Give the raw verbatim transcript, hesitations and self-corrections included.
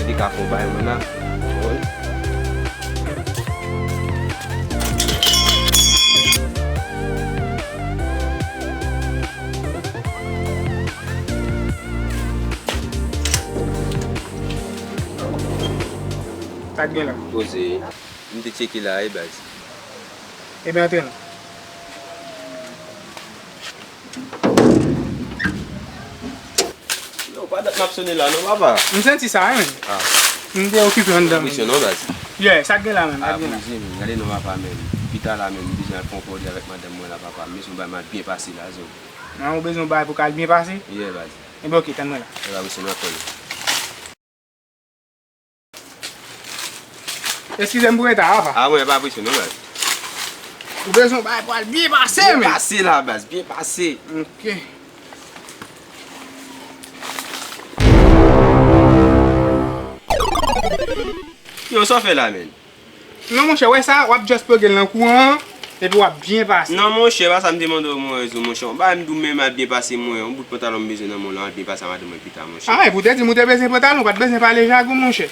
Li ka fè yon bagay mwen la. Sa k gen la? Poze. M te tcheke la wi, baz. Ebyen, antre non. Yo, pa dat m ap sone la non, papa. M santi sa wi, men. Ah. M te okipe anndan. Presyon non, baz. Yeah, sa k gen la, men? Ah, sa k gen la? Poze, men. Gade non, papa, men. Pita la, men, m bezwen al fè yon kòde avèk madanm mwen la, papa. M bezwen bay mal byen pase la, zo. Nan, ou bezwen bay pou k al byen pase? Yeah, baz. Ebyen, oke, tann mwen la. Ebyen, wi, se nan kòde. Eskize m pou reta, apa. Ah, mwen pa presyon non, baz. Ou bezwen bay pou al byen pase, men. Byen pase la, baz, byen pase. Ok. Yo, sa w fè la, men? Non, monchè, wè sa, w ap just plug l nan kouran an, epi w ap byen pase. Non, monchè, pa sa m te mande w, mwen, rezo, monchè. Yon bagay m di w, men m al byen pase, mwen. Yon bout pantalon m bezwen nan men w la, m al byen pase a madanm mwen pita, monchè. Ah, epi w te di m ou te bezwen pantalon, ou pa t bezwen pale jagon, monchè.